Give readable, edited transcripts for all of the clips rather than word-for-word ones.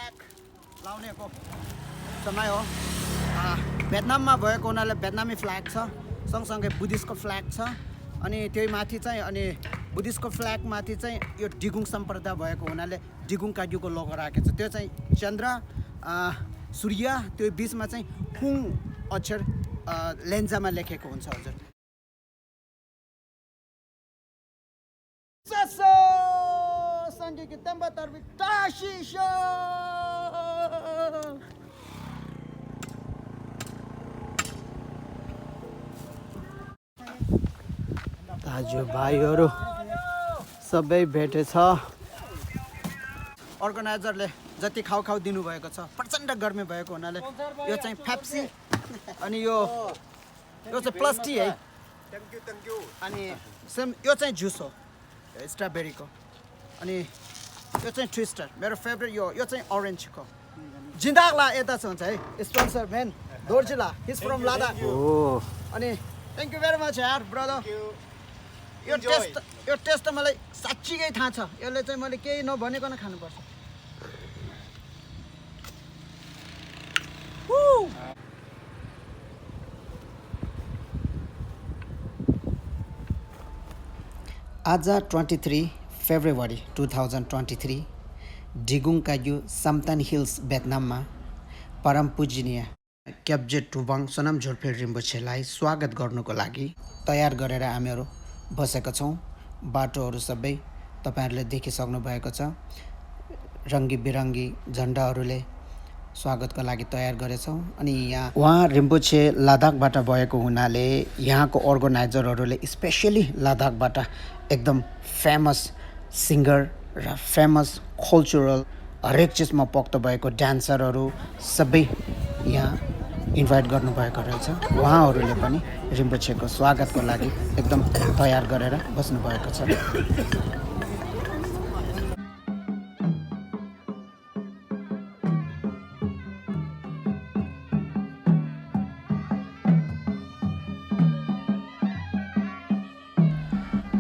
Flag लाउनेको समय हो भियतनाममा भएको हुनाले भियतनामी फ्ल्याग छ सँगसँगै बुद्धिस्टको फ्ल्याग छ अनि त्यही माथि चाहिँ अनि बुद्धिस्टको फ्ल्याग माथि चाहिँ यो डिगुङ सम्प्रदाय भएको हुनाले डिगुङ काग्युको लोगो राखेको छ त्यो चाहिँ चन्द्र सूर्य त्यो बिचमा चाहिँ हुङ अक्षर लेन्जामा लेखेको हुन्छ हजुर sanggih kita batar tashisho दाजुभाइहरु सबै भेटेछ अर्गनाइजरले जति खाउ दिनुभएको छ प्रचण्ड गर्मी भएको हुनाले यो चाहिँ पेप्सी अनि यो चाहिँ प्लस टी है थ्यांक यू अनि सेम यो चाहिँ जुस हो स्ट्रबेरीको अनि यो चाहिँ ट्विस्टर मेरो फेभरेट यो चाहिँ ओरेन्जको जिन्दागला यता छ हुन्छ है स्पोन्सर म्यान दोर्जिला हिज फ्रम लादाख अनि थ्यांक यू भेरी मच यार ब्रदर यो टेस्ट त मलाई साच्चीकै थाहा छ यसले चाहिँ मैले केही नभनिकन खानुपर्छ आज 23 फेब्रुअरी 2023 डिगुङ काग्यु समतन हिल्स भियतनाममा परम पूजनीय क्याब्जे टुबाङ सोनाम झोरफेल रिम्पोछेलाई स्वागत गर्नुको लागि तयार गरेर हामीहरू बसेका छौँ बाटोहरू सबै तपाईहरुले देखिसक्नु भएको छ रङ्गी बिरङ्गी झण्डाहरूले स्वागतको लागि तयार गरेछौँ अनि यहाँ उहाँ रिम्पोछे लद्दाखबाट भएको हुनाले यहाँको अर्गनाइजरहरूले स्पेशली लद्दाखबाट एकदम फेमस सिङ्गर र फेमस कल्चरल हरेक चिजमा पोख्त भएको डान्सरहरू सबै यहाँ इन्भाइट गर्नुभएको रहेछ उहाँहरूले पनि रिम्पोछेको स्वागतको लागि एकदम तयार गरेर बस्नुभएको छ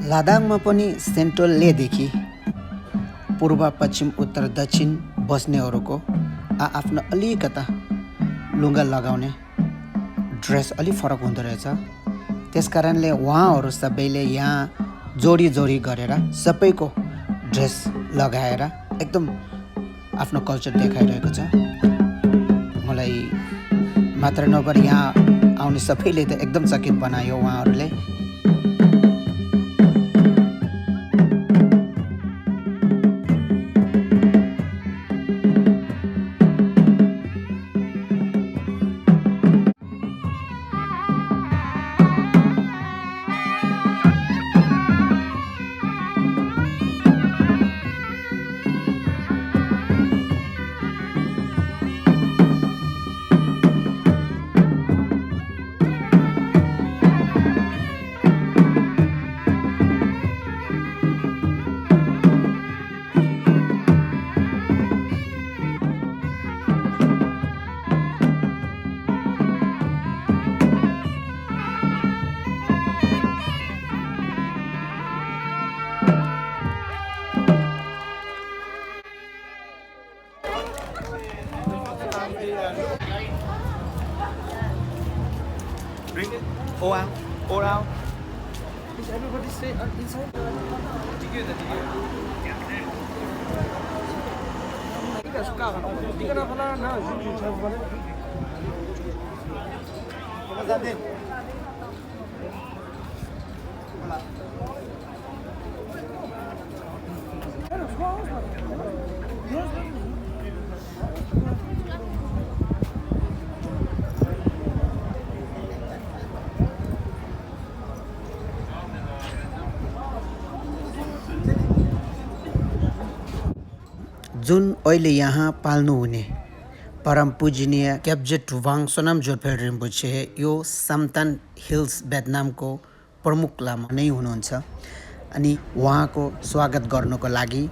लद्दाखमा पनि सेन्ट्रल लेदेखि पूर्व पश्चिम उत्तर दक्षिण बस्नेहरूको आफ्नो अलिकता लुगा लगाउने ड्रेस अलि फरक हुँदो रहेछ त्यसकारणले उहाँहरू सबैले यहाँ जोडी गरेर सबैको ड्रेस लगाएर एकदम आफ्नो कल्चर देखाइरहेको छ मलाई मात्र नभएर यहाँ आउने सबैले त एकदम चकित बनायो उहाँहरूले Drink it. All out. Is everybody stay inside? Tiga suka kan? Tiga nak pula na, jujur boleh. Samten. जुन अहिले यहाँ पाल्नु हुने परम पूजनीय क्याब्जे टुबाङ सोनाम जोरफेल रिम्पोछे यो समतन हिल्स भियतनामको प्रमुख लामा नै हुनुहुन्छ अनि उहाँको स्वागत गर्नको लागि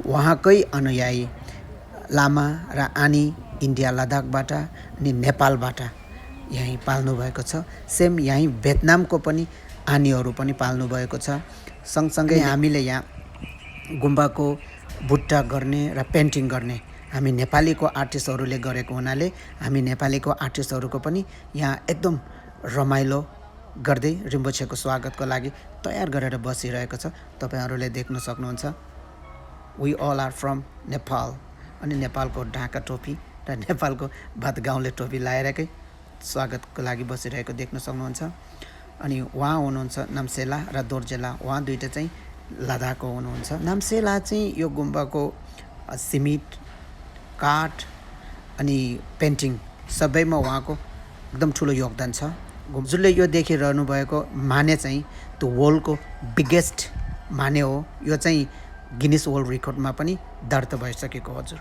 उहाँकै अनुयायी लामा र आनी इन्डिया लद्दाखबाट अनि नेपालबाट यही पाल्नु भएको छ सेम यही भियतनामको पनि आनीहरू पनि पाल्नु भएको छ सँगसँगै हामीले यहाँ गुम्बाको बुट्टा गर्ने र पेन्टिङ गर्ने हामी नेपालीको आर्टिस्टहरूले गरेको हुनाले हामी नेपालीको आर्टिस्टहरूको पनि यहाँ एकदम रमाइलो गर्दै रिम्पोछेको स्वागतको लागि तयार गरेर बसिरहेको छ। तपाईहरुले देख्न सक्नुहुन्छ। We all are from Nepal. अनि नेपालको ढाका टोपी र नेपालको भातगाउँले टोपी लाएरकै स्वागतको लागि बसिरहेको देख्न सक्नुहुन्छ। अनि उहाँ हुनुहुन्छ नाम्सेला र दोर्जेला, उहाँ दुईटा चाहिँ लद्दाखको हुनुहुन्छ। नाम्सेला चाहिँ यो गुम्बाको सिमेन्ट, काठ अनि पेन्टिङ सबैमा उहाँको एकदम ठुलो योगदान छ। जसले यो देखिरहनु भएको माने चाहिँ त्यो वर्ल्डको बिगेस्ट माने हो। यो चाहिँ गिनिस वर्ल्ड रेकर्डमा पनि दर्ता भइसकेको हजुर।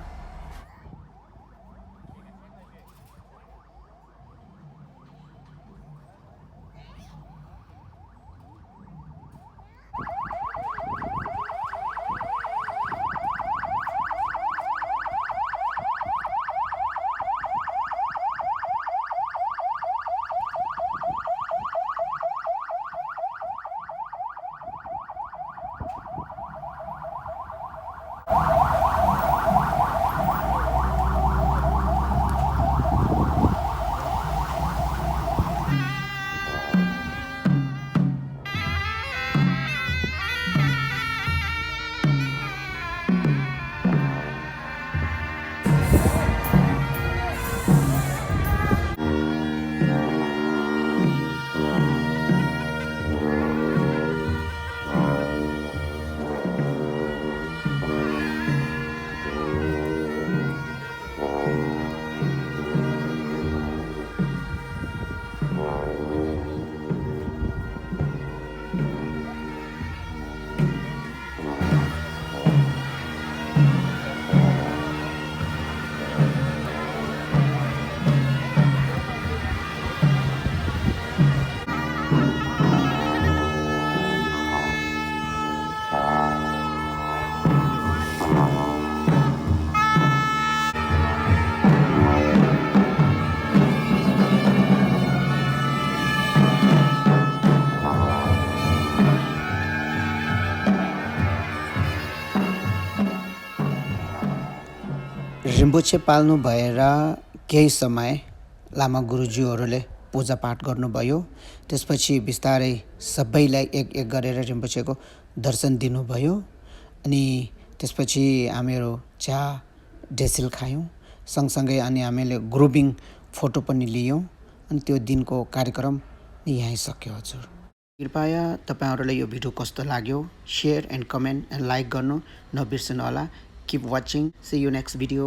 रिम्पोछे पाल्नु भएर केही समय लामा गुरुज्यूहरूले पूजापाठ गर्नुभयो। त्यसपछि बिस्तारै सबैलाई एक एक गरेर रिम्पोछेको दर्शन दिनुभयो। अनि त्यसपछि हामीहरू चिया डेसिल खायौँ सँगसँगै। अनि हामीले ग्रुपिङ फोटो पनि लियौँ। अनि त्यो दिनको कार्यक्रम यहीँ सक्यो हजुर। कृपया तपाईहरुलाई यो भिडियो कस्तो लाग्यो share and comment and like गर्नु नबिर्सनु होला। Keep watching. See you next video.